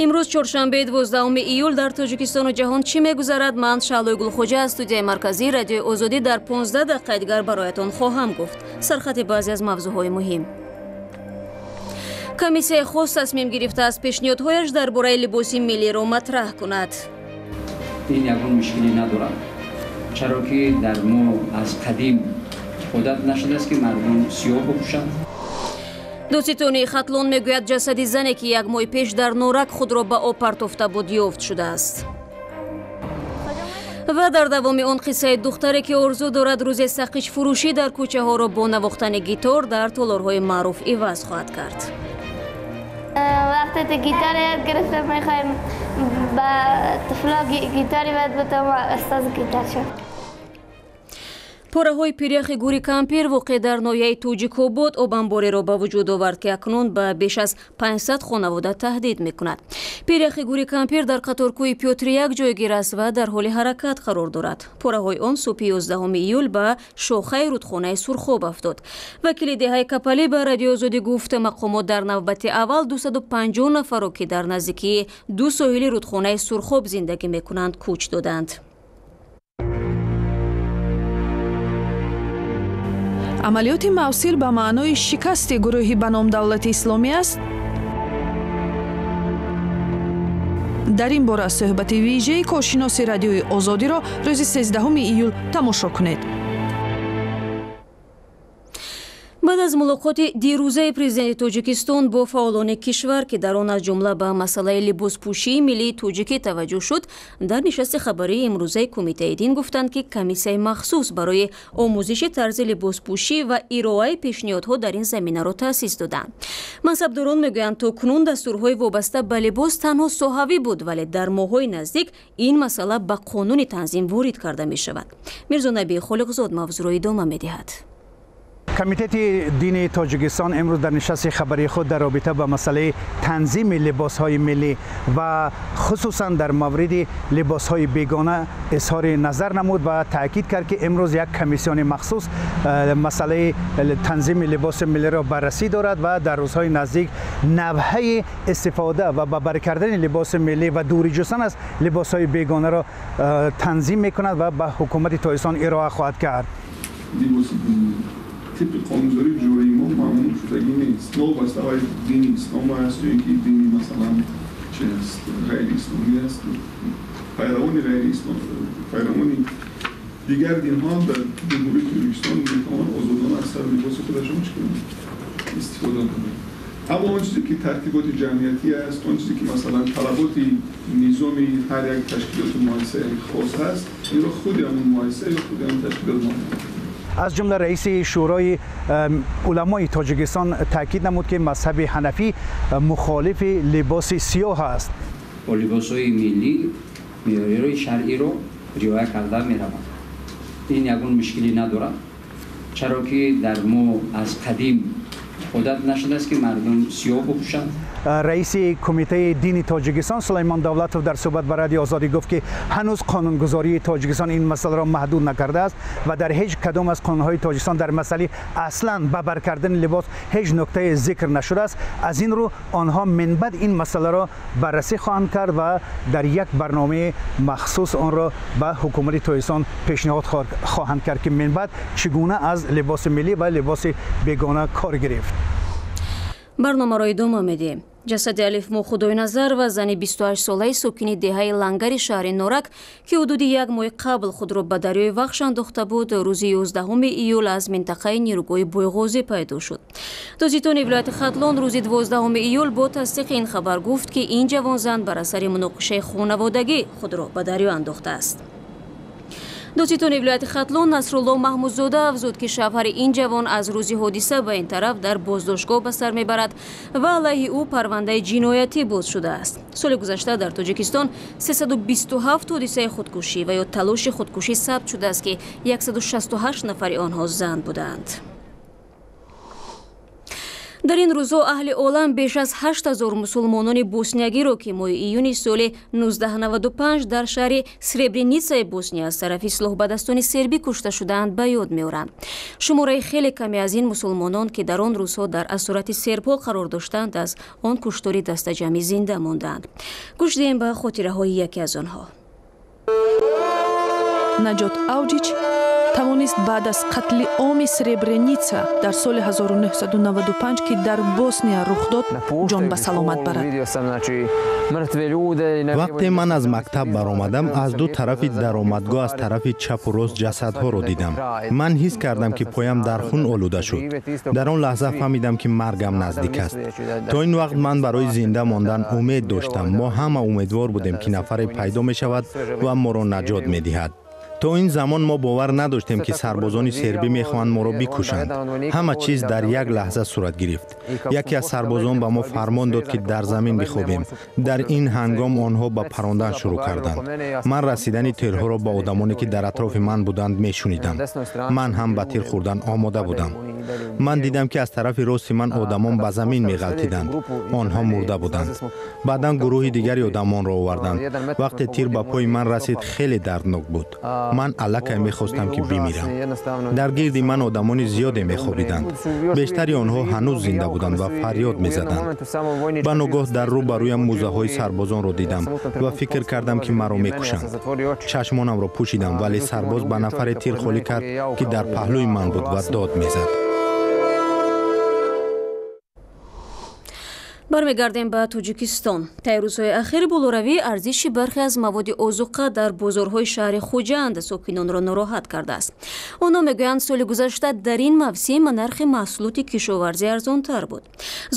Имрӯз чоршанбе 12 июл дар Тоҷикистону ҷаҳон чӣ мегузарад? Ман Шаълои Гулхоҷа аз студияи марказии Радиои Озодӣ дар 15 дақиқаи дигар бароятон хоҳам гуфт. Сархати баъзе аз мавзӯъҳои муҳим. Комиссияи хос тасмим гирифтааст пешниҳодҳояш дар бораи либоси миллиро матраҳ кунад. Ин ягон мушкилӣ надорад, чаро ки дар мо аз қадим одат нашудааст, ки мардум сиёҳ бипӯшанд. Дӯститони Хатлон мегӯяд, ҷасади зане, ки як моҳи пеш дар Норак худро ба об партофта буд, ёфт шудааст. Ва дар давоми он қиссаи духтаре, ки орзу дорад рӯзе саққичфурӯшӣ дар кӯчаҳоро бо навохтани гитор дар толорҳои маъруф иваз хоҳад кард. Вақте ки гитар ёд гирифтам, мехоҳем ба тифло гитар ёд бидам ва устоз гитар шавам. Пораҳои пиряхи гури Кампир воқеъ дар ноҳияи Тоҷикобод обанбореро ба вуҷуд овард, ки акнун ба беш аз 500 хонавода таҳдид мекунад. Пиряхи гури Кампир дар қаторкӯҳи Пётр як ҷойгир аст ва дар ҳоли ҳаракат қарор дорад. Пораҳои он субҳи 11 июл ба шохаи рудхонаи Сурхоб афтод. Вакили деҳаи Капалӣ ба Радиои Озодӣ гуфт, мақомот дар навбати аввал 250 нафарро, ки дар наздикии ду соҳили рудхонаи Сурхоб зиндагӣ мекунанд, кӯч доданд. Амалиёти Мавсил ба маънои шикасти гурӯҳи ба ном Давлати Исломӣ аст. Дар ин бора суҳбати вижаи коршиноси Радиои Озодиро рӯзи 13 июл тамошо кунед. Баъд аз мулоқоти дирӯзаи президенти Тоҷикистон бо фаъолони кишвар, ки дар он аз ҷумла ба масъалаи либоспӯшии миллии тоҷикӣ таваҷҷӯҳ шуд, дар нишасти хабарии имрӯзаи Кумитаи дин гуфтанд, ки комиссияи махсус барои омӯзиши тарзи либоспӯшӣ ва ироаи пешниҳодҳо дар ин заминаро таъсис доданд. Мансабдорон мегӯянд, то кунун дастурҳои вобаста ба либос танҳо соҳавӣ буд, вале дар моҳҳои наздик ин масъала ба қонуни танзим ворид карда мешавад. Мирзонаби Холиқзод мавзӯъро идома медиҳад. Комитети дини Тоҷикистон имрӯз дар нишасти хабарии худ дар робита ба масъалаи танзими либосҳои миллӣ ва хусусан дар мавриди либосҳои бегона изҳори назар намуд ва таъкид кард, ки имрӯз як комиссиони махсус масъалаи танзими либоси миллиро баррасӣ дорад ва дар рӯзҳои наздик навҳаи истифода ва ба бар кардани либоси миллӣ ва дурӣ ҷустан аз либосҳои бегонаро танзим мекунад ва ба ҳукумати Тоҷикистон ироа хоҳад кард. Тибқи қонунгузории ҷории мо маъмул шудагӣ нест. Новобаста вай дини ислом аст ё ин ки дини масалан чи аст, ғайриисломӣ аст, пайравони ғайриислом, пайравони дигар динҳо дар Ҷумҳурии Тоҷикистон метавонанд озодона аз сар либоси худашон чӣ кунанд, истифода кунанд. Аммо он чизе ки тартиботи ҷамъиятӣ аст, он чизе ки масалан талаботи низоми ҳар як ташкилоту муассисаи хос аст, инро худи ҳамон муассиса ё худи ҳамон ташкилот муайян. Аз ҷумла раиси Шӯрои уламои Тоҷикистон таъкид намуд, ки мазҳаби ҳанафӣ мухолифи либоси сиёҳ аст. Бо либосҳои миллӣ меъёриҳои шаръиро риоя карда мераванд. Ин ягон мушкилӣ надорад, чаро ки дар мо аз қадим одат нашудааст, ки мардум сиёҳ бипӯшанд. Раиси Кумитаи дини Тоҷикистон Сулаймон Давлатов дар суҳбат ба Радиои Озодӣ гуфт, ки ҳанӯз қонунгузории Тоҷикистон ин масъаларо маҳдуд накардааст ва дар ҳеҷ кадом аз қонунҳои Тоҷикистон дар масъалаи аслан ба бар кардани либос ҳеҷ нуктае зикр нашудааст. Аз ин рӯ онҳо минбаъд ин масъаларо баррасӣ хоҳанд кард ва дар як барномаи махсус онро ба ҳукумати Тоҷикистон пешниҳод хоҳанд кард, ки минбаъд чӣ гуна аз либоси миллӣ ва либоси бегона кор гирифт. Барномаро идома медиҳем. Ҷасади Алифмо Худойназар ва зани 28-солаи сокини деҳаи Лангари шаҳри Норак, ки ҳудуди як моҳи қабл худро ба дарёи Вахш андохта буд, рӯзи 11 июл аз минтақаи нерӯгоҳи Бойғозӣ пайдо шуд. Дӯститони вилояти Хатлон рӯзи 12 июл бо тасдиқи ин хабар гуфт, ки ин ҷавонзан бар асари муноқишаи хонаводагӣ худро ба дарё андохтааст. Дӯститони вилояти Хатлон Насрулло Маҳмудзода афзуд, ки шавҳари ин ҷавон аз рӯзи ҳодиса ба ин тараф дар боздоштгоҳ ба сар мебарад ва алайҳи ӯ парвандаи ҷиноятӣ боз шудааст. Соли гузашта дар Тоҷикистон 327 ҳодисаи худкушӣ ва ё талоши худкушӣ сабт шудааст, ки 168 нафари онҳо зан буданд. Дар ин рӯзҳо аҳли олам беш аз 8000 мусулмонони босниягиро, ки моҳи июни соли 1995 дар шаҳри Сребреницаи Босния аз тарафи силоҳбадастони сербӣ кушта шудаанд, ба ёд меоранд. Шумораи хеле каме аз ин мусулмонон, ки дар он рӯзҳо дар асорати сербҳо қарор доштанд, аз он куштори дастаҷамъӣ зинда мондаанд. Гӯш диҳем ба хотираҳои яке аз онҳо. Наҷот Авҷич тавонист баъд аз қатли оми Сребреница дар соли 1995, ки дар Босния рух дод, ҷон ба саломат барад. Вақте ман аз мактаб баромадам, аз ду тарафи даромадгоҳ, аз тарафи чапу рост ҷасадҳоро дидам. Ман ҳис кардам, ки поям дар хун олуда шуд. Дар он лаҳза фаҳмидам, ки маргам наздик аст. То ин вақт ман барои зинда мондан умед доштам. Мо ҳама умедвор будем, ки нафаре пайдо мешавад ва моро наҷот медиҳад. То ин замон мо бовар надоштем, ки сарбозони сербӣ мехоҳанд моро бикушанд. Ҳама чиз дар як лаҳза сурат гирифт. Яке аз сарбозон ба мо фармон дод, ки дар замин бихобем. Дар ин ҳангом онҳо ба парондан шурӯъ карданд. Ман расидани тирҳоро ба одамоне, ки дар атрофи ман буданд, мешунидам. Ман ҳам ба тир хӯрдан омода будам. Ман дидам, ки аз тарафи рости ман одамон ба замин меғалтиданд. Онҳо мурда буданд. Баъдан гурӯҳи дигари одамонро оварданд. Вақте тир ба пои ман расид, хеле дарднок буд. Ман аллакай мехостам, ки бимирам. Дар гирди ман одамони зиёде мехобиданд. Бештари онҳо ҳанӯз зинда буданд ва фарёд мезаданд. Ба ногоҳ дар рӯ ба рӯям мӯзаҳои сарбозонро дидам ва фикр кардам, ки маро мекушанд. Чашмонамро пӯшидам, вале сарбоз ба нафаре тир холӣ кард, ки дар паҳлӯи ман буд ва дод мезад. Бармегардем ба Тоҷикистон. Таи рӯзҳои ахир болоравии арзиши бархе аз маводи озуқа дар бозорҳои шаҳри Хуҷанд сокинонро нороҳат кардааст. Онҳо мегӯянд, соли гузашта дар ин мавсим нархи маҳсулоти кишоварзӣ арзонтар буд.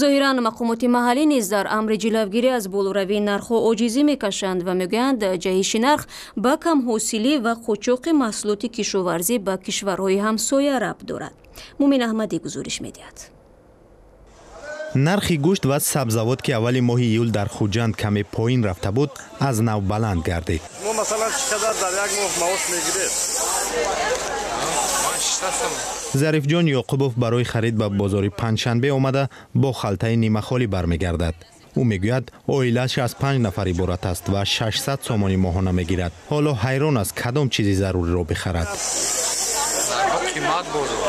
Зоҳиран мақомоти маҳаллӣ низ дар амри ҷилавгирӣ аз болоравии нархҳо оҷизӣ мекашанд ва мегӯянд, ҷаҳиши нарх ба камҳосилӣ ва қочоқи маҳсулоти кишоварзӣ ба кишварҳои ҳамсоя рабт дорад. Мумин Аҳмадӣ гузориш медиҳад. Нархи гӯшт ва сабзавот, ки аввали моҳи июл дар Хуҷанд каме поин рафта буд, аз нав баланд гардид. Мо масалан чӣ қадар дар як моҳ маош мегиред? Зарифҷон Ёқубов барои харид ба бозори Панҷшанбе омада, бо халтаи нимахолӣ бармегардад. Ӯ мегӯяд, оилааш аз 5 нафар иборат аст ва 600 сомонӣ моҳона мегирад. Ҳоло ҳайрон аст, кадом чизи заруриро бихарад. Қимат бозор.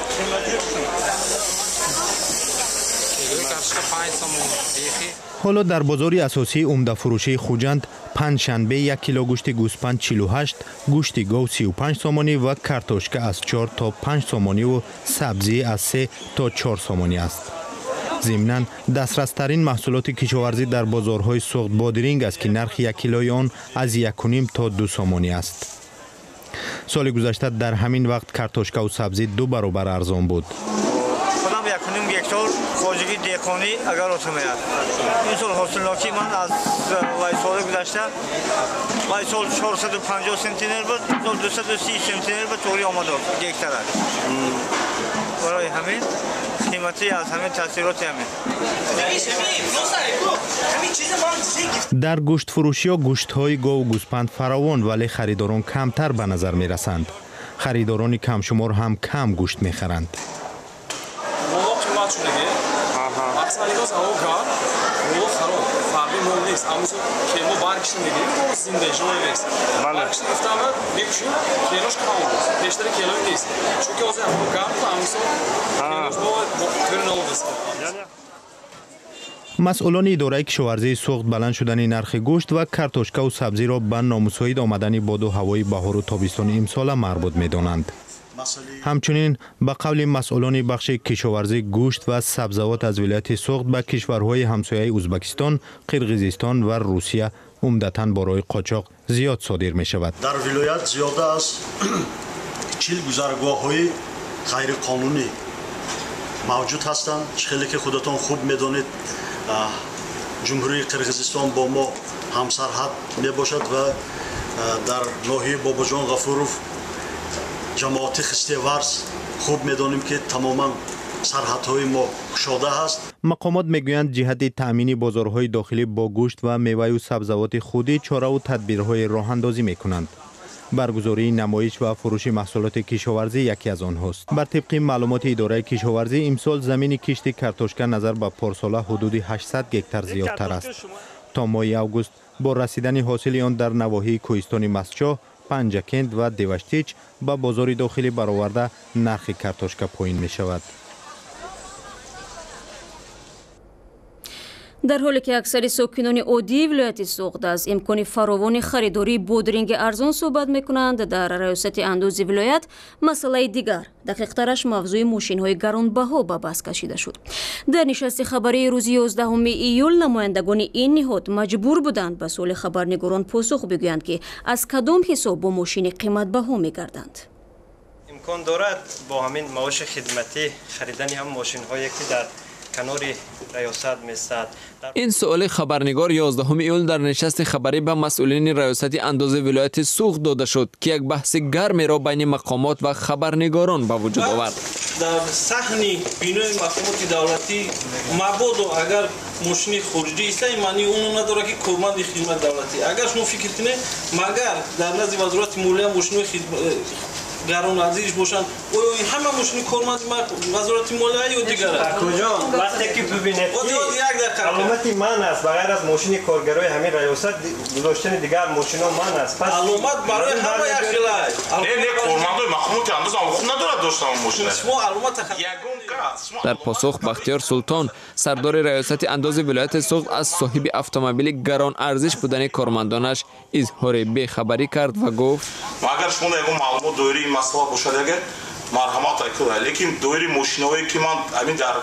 Ҳоло дар бозори асосии умдафурӯшии Хуҷанд Панҷшанбе 1 кило гӯшти гӯспанд 48, гӯшти гов 35 сомонӣ ва картошка аз 4 то 5 сомониву сабзӣ аз 3 то 4 сомонӣ аст. Зимнан дастрастарин маҳсулоти кишоварзӣ дар бозорҳои Суғд бодиринг аст, ки нархи 1 килои он аз 1,5 то 2 сомонӣ аст. Соли гузашта дар ҳамин вақт картошкаву сабзӣ 2 баробар арзон буд. Худам 1,5 гектар хоҷагии деҳқонӣ агар отумеяд. Ин сол ҳосилнокии ман аз вай соли гузашта, вай сол 450 сентнер буд, ин сол 230 сентнер ба туғри омад гектараш. Барои ҳамин қиматӣ аз ҳамин таъсироти ҳамин. Дар гӯштфурӯшиҳо гӯштҳои гову гӯспанд фаровон, вале харидорон камтар ба назар мерасанд. Харидорони камшумор ҳам кам гӯшт мехаранд. Қимат шудаги. Аксар либос ҳаво гарм, боло хароб, фарқи мол нест. Аммо келмо баргишта мегирем, мол зинда, живой нест. Баргишта гирифтама мекушем, келош кам буд. Бештари келои нест. Чунки ҳозир ҳаво гарм, аммо келош бо тӯри наовест. Масъулони идораи кишоварзии Суғд баланд шудани нархи гӯшт ва картошкаву сабзиро ба номусоид омадани боду ҳавои баҳору тобистони имсола марбут медонанд. Ҳамчунин ба қавли масъулони бахши кишоварзӣ, гӯшт ва сабзавот аз вилояти Суғд ба кишварҳои ҳамсояи Узбакистон, Қирғизистон ва Русия умдатан бо роҳи қочоқ зиёд содир мешавад. Дар вилоят зиёда аз 40 гузаргоҳҳои ғайриқонунӣ мавҷуд ҳастанд. Чӣ хеле ки худатон хуб медонед, Ҷумҳурии Қирғизистон бо мо ҳамсарҳад мебошад ва дар ноҳияи Бобоҷон Ғафуров, ҷамоати Хистеварз, хуб медонем, ки тамоман сарҳадҳои мо кушода ҳаст. Мақомот мегӯянд, ҷиҳати таъмини бозорҳои дохилӣ бо гӯшт ва меваю сабзавоти худӣ чораву тадбирҳои роҳандозӣ мекунанд. Баргузории намоиш ва фурӯши маҳсулоти кишоварзӣ яке аз онҳост. Бар тибқи маълумоти идораи кишоварзӣ, имсол замини кишти картошка назар ба порсола ҳудуди 800 гектар зиёдтар аст. То моҳи август бо расидани ҳосили он дар навоҳии кӯҳистони Мастчоҳ, Панҷакент ва Деваштич ба бозори дохилӣ бароварда нархи картошка поин мешавад. Дар ҳоле ки аксари сокинони оддии вилояти Суғд аз имкони фаровони харидории бодринги арзон суҳбат мекунанд, дар раёсати андози вилоят масъалаи дигар, дақиқтараш мавзӯи мошинҳои гаронбаҳо ба баҳс кашида шуд. Дар нишасти хабарии рӯзи 11 июл намояндагони ин ниҳод маҷбур буданд ба суоли хабарнигорон посух бигӯянд, ки аз кадом ҳисоб бо мошини қиматбаҳо мегарданд. Имкон дорад бо ҳамин маоши хидматӣ харидани ҳам мошинҳое ки дар канори раёсат месад. Ин суоли хабарнигор 11 июл дар нишасти хабарӣ ба масъулини раёсати андози вилояти Суғд дода шуд, ки як баҳси гармеро байни мақомот ва хабарнигорон ба вуҷуд овард. Дар саҳни бинои мақомоти давлатӣ мабодо агар мошини хориҷӣ иста, ин маънии онро надорад, ки корманди хидмати давлатӣ. Агар шумо фикр кунед, магар дар назди вазорати молия мошинои гаронарзиш бошанд, оё ин ҳама мошини корманди вазорати молия ё дигар аст? Акоҷон, вақте ки бибинед, аломати ман аст, ба ғайр аз мошини коргарои ҳамин раёсат гузоштани дигар мошино ман аст. Пас аломат барои ҳама якхела аст. Не, кормандои мақомоти андоз ҳуқуқ надорад доштан мошина. Шумо аломат. Дар посух Бахтиёр Султон, сардори раёсати андози вилояти Суғд, аз соҳиби автомобили гаронарзиш будани кормандонаш изҳори бехабарӣ кард ва гуфт: агар шумо ягон маълумот доираи масъала бошад, агар марҳамат айкунад, лекин доираи мошинаҳое ки ман ҳамин дар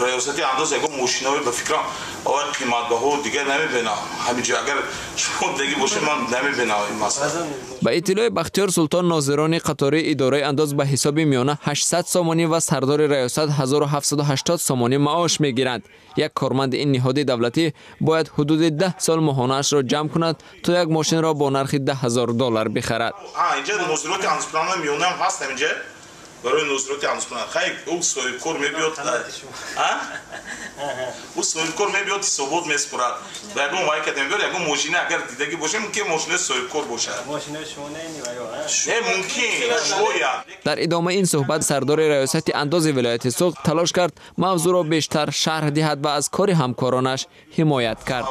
раёсати андоз ягон мошинаҳое ба фикрам овай қиматбаҳо дигар намебинам. Ҳаминҷо агар шумо деги бошед, ман намебинам ин масъала. Ба иттилои Бахтиёр Султон, нозирони қатории идораи андоз ба ҳисоби миёна 800 сомонӣ ва сардори раёсат 1780 сомонӣ маош мегиранд. Як корманди ин ниҳоди давлатӣ бояд ҳудуди 10 сол моҳонаашро ҷамъ кунад то як мошинро бо нархи $10,000 бихарад. Инҷа нозироти андозпуландагони миёнаам ҳаст ҳаминҷа. Барои нозироти андозпуланда хай ӯ соҳибкор мебиёд, ӯ соҳибкор мебиёд, ҳисобот меспорад ва ягон вайкат мебиёд, ягон мошина агар дидагӣ бошад, мумкин мошинаи соҳибкор бошад. Не, мумкин шояд. Дар идомаи ин суҳбат сардори раёсати андози вилояти Суғд талош кард мавзӯъро бештар шарҳ диҳад ва аз кори ҳамкоронаш ҳимоят кард.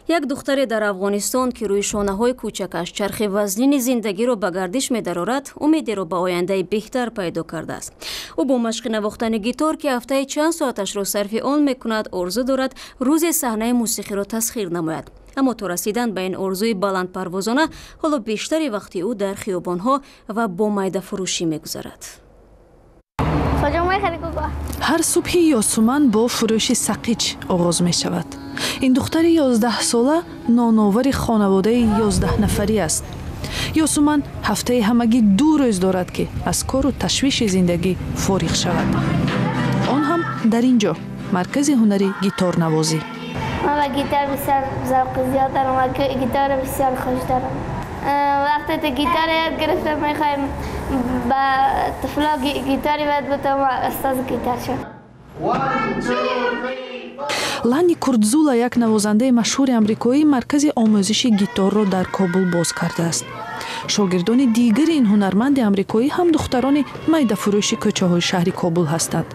Як духтаре дар Афғонистон, ки рӯи шонаҳои кӯчакаш чархи вазнини зиндагиро ба гардиш медарорад, умедеро ба ояндаи беҳтар пайдо кардааст. Ӯ бо машқи навохтани гитор, ки ҳафтаи чанд соаташро сарфи он мекунад, орзу дорад рӯзе саҳнаи мусиқиро тасхир намояд. Аммо то расидан ба ин орзуи баландпарвозона, ҳоло бештари вақти ӯ дар хиёбонҳо ва бо майдафурӯшӣ мегузарад. Ҳар субҳи Ёсуман бо фурӯши сақич оғоз мешавад. Ин духтари 11сола ноновари хонаводаи 11 нафарӣ аст. Ёсуман ҳафтаи ҳамагӣ 2 рӯз дорад, ки аз кору ташвиши зиндагӣ фориғ шавад. Он ҳам дар ин ҷо, маркази ҳунари гиторнавозӣ. Ман ба гитар бисёр завқи зиёд дорам ва гитарро бисёр хуш дорам. Вақте ки гитар ёд гирифтам, мехоҳем ба тифло гитар ёд бидам ва устози гитар шавам. Лани Курдзула, як навозандаи машҳури амрикоӣ, маркази омӯзиши гиторро дар Кобул боз кардааст. Шогирдони дигари ин ҳунарманди амрикоӣ ҳам духтарони майдафурӯши кӯчаҳои шаҳри Кобул ҳастанд.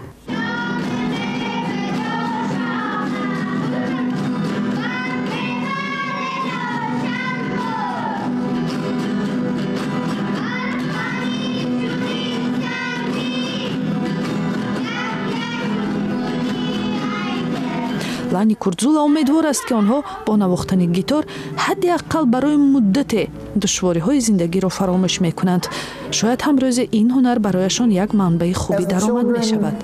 Лани Курдзула умедвор аст, ки онҳо бо навохтани гитор ҳадди аққал барои муддате душвориҳои зиндагиро фаромӯш мекунанд. Шояд ҳам рӯзе ин ҳунар барояшон як манбаи хуби даромад мешавад.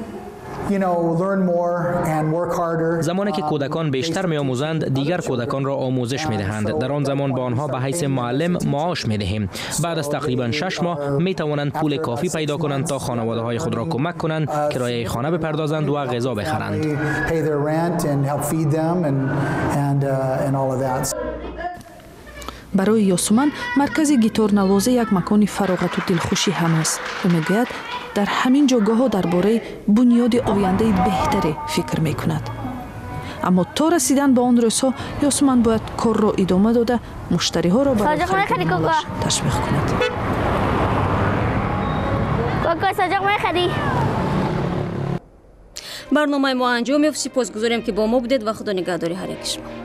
Замоне ки кӯдакон бештар меомӯзанд, дигар кӯдаконро омӯзиш медиҳанд. Дар он замон ба онҳо ба ҳайси муаллим маош медиҳем. Баъд аз тақрибан 6 моҳ метавонанд пули кофӣ пайдо кунанд то хонаводаҳои худро кӯмак кунанд, кирояи хона бипардозанд ва ғизо бихаранд. Барои Ёсуман маркази гиторнавозӣ як макони фароғату дилхушӣ ҳам аст. Ӯ мегӯяд, дар ҳамин ҷо гоҳо дар бораи бунёди ояндаи беҳтаре фикр мекунад. Аммо то расидан ба он рӯзҳо Ёсуман бояд корро идома дода, муштариҳоро барои хариди молаш ташвиқ кунад. Барномаи мо анҷом ёфт. Сипосгузорем, ки бо мо будед, ва худо нигаҳдори ҳар яки шумо.